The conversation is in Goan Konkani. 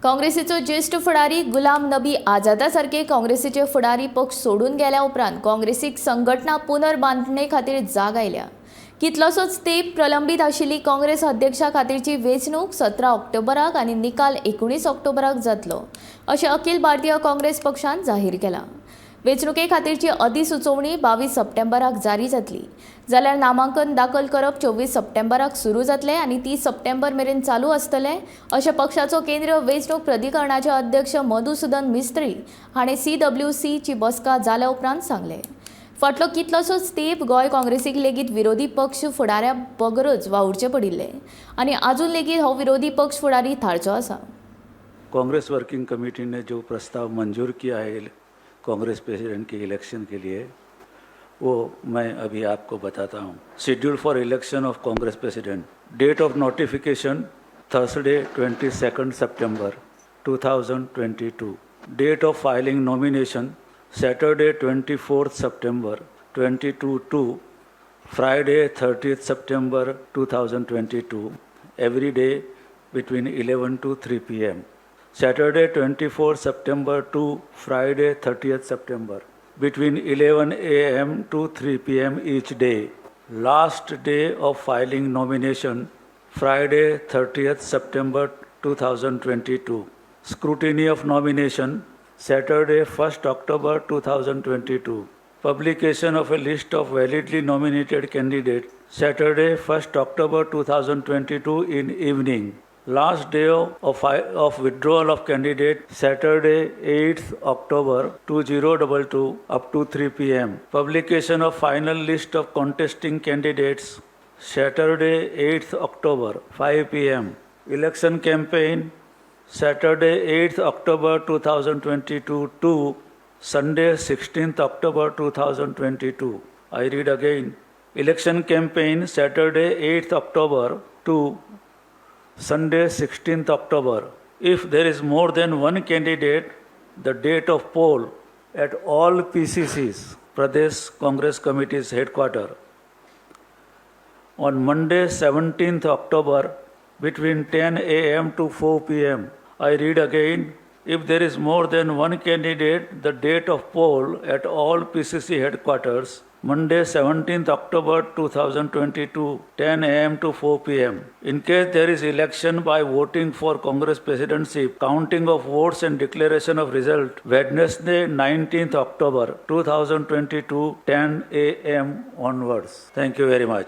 काँग्रेसीचो ज्येश्ठ फुडारी गुलाम नबी आझादा सारके काँग्रेसीचे फुडारी पक्ष सोडून गेल्या उपरांत काँग्रेसीक संघटना पुनर्बांदणे खातीर जाग आयल्या. कितलोसोच तेंप प्रलंबीत आशिल्ली काँग्रेस अध्यक्षा खातीरची वेंचणूक 17 ऑक्टोबराक आनी निकाल 19 ऑक्टोबराक जातलो, अशें अखिल भारतीय काँग्रेस पक्षान जाहीर केलां. वेंचणुके खातीरची अधिसुचोवणी 22 सप्टेंबराक जारी जातली, जाल्यार नामांकन दाखल करप 24 सप्टेंबराक सुरू जातलें आनी 30 सप्टेंबर मेरेन चालू आसतलें, अशें पक्षाचो केंद्रीय वेंचणूक प्राधिकरणाचे अध्यक्ष मधुसुदन मिस्त्री हाणें सीडब्ल्यूसीची बसका जाल्या उपरांत सांगलें. फाटलो कितलोसोच तेंप गोंय काँग्रेसीक लेगीत विरोधी पक्ष फुडाऱ्या बगरच वावुरचें पडिल्लें आनी आजून लेगीत हो विरोधी पक्ष फुडारी थारचो आसा. कांग्रेस वर्किंग कमेटी ने जो प्रस्ताव मंजूर किया है कांग्रेस प्रेसिडेंट के इलेक्शन के लिए, वो मैं अभी आपको बताता हूँ. Schedule for election of Congress President. Date of notification, Thursday, 22nd September 2022. Date of filing nomination, Saturday, 24th September 22 to Friday, 30th September 2022, every day between 11 to 3 p.m. Saturday, 24 September to Friday, 30th September, between 11 a.m. to 3 p.m. each day. Last day of filing nomination, Friday, 30th September 2022. Scrutiny of nomination, Saturday, 1st October 2022. Publication of a list of validly nominated candidates, Saturday, 1st October 2022 in evening. Last day of withdrawal of candidate, Saturday, 8th October 2022 up to 3 p.m. Publication of final list of contesting candidates, Saturday, 8th October, 5 p.m. Election campaign, Saturday, 8th October 2022 to Sunday, 16th October 2022. I read again. Election campaign, Saturday, 8th October to Sunday, 16th October. If there is more than one candidate, the date of poll at all PCCs, Pradesh Congress Committee's headquarters, on Monday, 17th October, between 10 a.m. to 4 p.m. I read again. If there is more than one candidate, the date of poll at all PCC headquarters, Monday, 17th October 2022, 10 a.m. to 4 p.m. In case there is election by voting for Congress presidency, counting of votes and declaration of result, Wednesday, 19th October 2022, 10 a.m. onwards. Thank you very much.